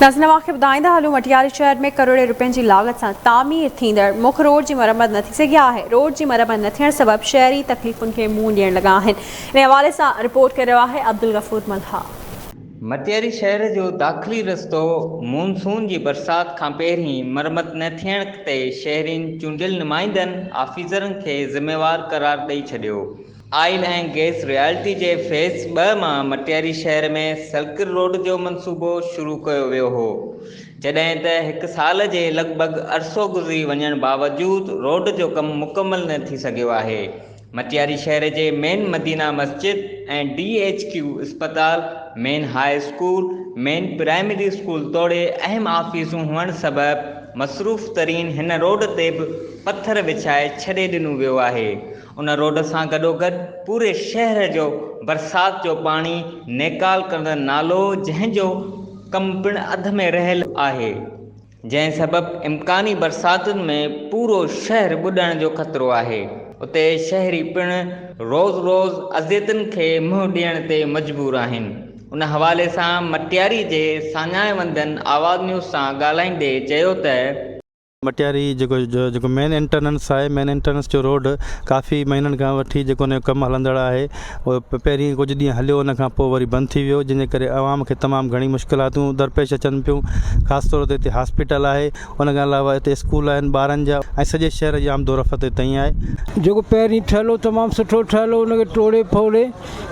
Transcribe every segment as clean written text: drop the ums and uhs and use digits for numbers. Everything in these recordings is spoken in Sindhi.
ناظرين اوهان کي ٻڌائيندا هلون مٽياري شهر ۾ ڪروڙين روپين جي لاڳت سان تعمير ٿيندڙ مک روڊ جي مرمت نه ٿي سگهي آهي، روڊ جي مرمت نه ٿيڻ سبب شهري تڪليفن کي منهن ڏيڻ لڳا آهن، انهي حوالي سان رپورٽ ڪري رهيو آهي عبدالغفور ملاح. مٽياري شهر جو داخلي رستو مون سون جي برسات کان پهرين مرمت نه ٿيڻ تي شهرين چونڊيل نمائندن آفيسرن کي ذميوار قرار ڏئي ڇڏيو. آئل ۽ گئس ريالٽي جي فيز ٻه مان مٽياري شهر ۾ سرڪل روڊ جو منصوبو شروع ڪيو ويو هو، جڏهن ته هڪ سال جي لڳ ڀڳ عرصو گذري وڃڻ باوجود روڊ جو ڪم مڪمل نه ٿي سگهيو آهي. مٽياري شهر جي مين مدينه مسجد ۽ ڊي ايڇ ڪيو اسپتال، main high school, main primary school توڙي اهم آفيسون هئڻ سبب مصروف ترين هن روڊ تي به پٿر وڇائي ڇڏي ڏنو ويو آهي. ان روڊ سان گڏوگڏ پوري شهر جو برسات جو پاڻي نيڪال ڪندڙ نالو جنهن جو ڪم پڻ اڌ ۾ رهيل آهي، جنهن سبب امڪاني برساتن ۾ پورو شهر ٻڏڻ جو خطرو آهي، اتي شهري پڻ روز روز اذيتن کي منهن ڏيڻ تي مجبور آهن. ان حوالي سان مٽياري جي ساڃاهه وندن آواز نيوز سان ڳالهائيندي چيو ته. مٽياري جيڪو جيڪو مين انٽرنس آهي مين انٽرنس جو روڊ ڪافي مهينن کان وٺي جيڪو ان جو ڪم هلندڙ آهي اهو پهرين ڪجهه ڏينهن هليو ان کان پوء وري بند ٿي ويو جنهن جي ڪري عوام کي تمام گهڻي مشڪلاتون درپيش اچن پيون خاص طور تي هتي هاسپيٽل آهي ان کان علاوه هتي اسڪول آهن ٻارن جا ۽ سڄي شهر جي آمدورفت هتي ئي آهي. جيڪو پهرين ٺهيل هو تمام سٺو ٺهيل هو ان کي ٽوڙي ڦوڙي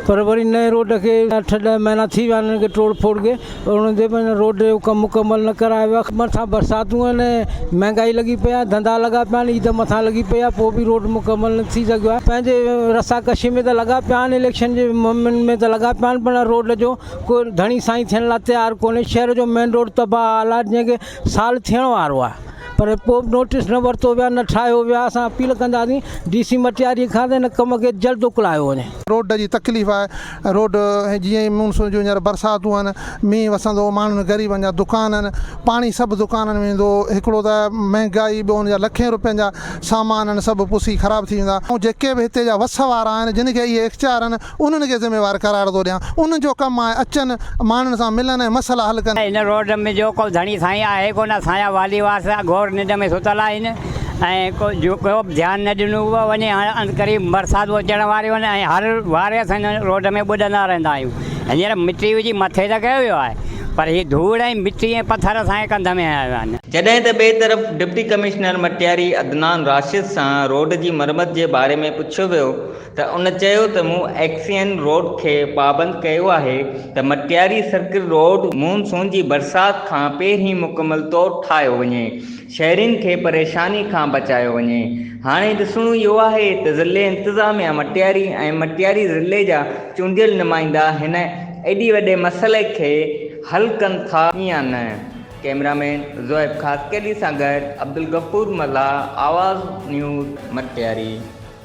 پر وري نئين روڊ کي اٺ ڏهه مهينا ٿي ويا آهن ان کي ٽوڙ ڦوڙ کي پر ان تي به روڊ جو ڪم مڪمل نه ڪرايو ويو آهي مٿان برساتون آهن ۽ مهنگائي لڳي پئي آهي ڌنڌا لڳا پيا آهن عيد مٿان لڳي پئي آهي پوء به روڊ مڪمل نه ٿي سگهيو آهي پنهنجي رسا ڪشي ۾ ته لڳا پيا آهن اليڪشن جي مهمن ۾ ته لڳا پيا آهن پر روڊ جو ڪو ڌڻي سائين ٿيڻ لاء تيار ڪونهي شهر جو مين روڊ تباهه حال آهي جنهن کي سال ٿيڻ وارو آهي پر پوء به نوٽيس نه ورتو ويو آهي نه ٺاهيو ويو آهي اسان اپيل ڪنداسين ڊي سي مٽياري کان ته هن ڪم کي جلد اڪلايو وڃي. روڊ جي تڪليف آهي روڊ جيئن ئي مونسون جون هينئر برساتون آهن مينهن وسندو ماڻهن غريبن جا دڪان آهن پاڻي سڀ دڪانن ۾ ويندو هڪڙو ته مهنگائي ٻيو ان جا لکين روپين جا سامان آهن سڀ پسي خراب ٿي ويندا ۽ جيڪي به هتي جا وس وارا آهن جن کي اهي اختيار آهن انهن کي ذميوار قرار ٿو ڏيان، انهن جو ڪم آهي اچن، ماڻهن سان ملن ۽ مسئلا حل ڪن. هن روڊ ۾ جو ڪو ڌڻي سائين آهي ڪونه، اسان جا والي وارث اگهور ننڊ ۾ ستل آهن ۽ ڪو به ڌيان نه ڏنو وڃي، هاڻ عنقريب برساتون اچڻ واريون آهن ۽ هر واري اسان هن روڊ ۾ ٻڏندا رهندا آهيون، هينئر مٽي وجهي مٿي ته ڪيو ويو آهي پر هي ڌوڙ ۽ مٽي ۽ پٿر اسان جي ڪنڌ ۾ هنيا ويا آهن. جڏهن ته ٻئي طرف ڊپٽي ڪمشنر مٽياري عدنان راشد سان روڊ جي مرمت جي باري ۾ پڇيو ويو ته ان چيو ته مون ايڪسين روڊ کي پابند ڪيو آهي ته مٽياري سرڪل روڊ مون سون جي برسات کان پهرين مڪمل طور ٺاهيو وڃي شهرين کي پريشاني کان بچايو وڃي هاڻي ڏسڻو اهو آهي ته ضلعي انتظاميا مٽياري ۽ مٽياري ضلعي جا چونڊيل نمائندا هن ايڏي وڏي مسئلي کي حل ڪن ٿا يا نه ڪئميرا مين زوهيب خاصخيلي سان گڏ عبدالغفور ملاح آواز نيوز مٽياري.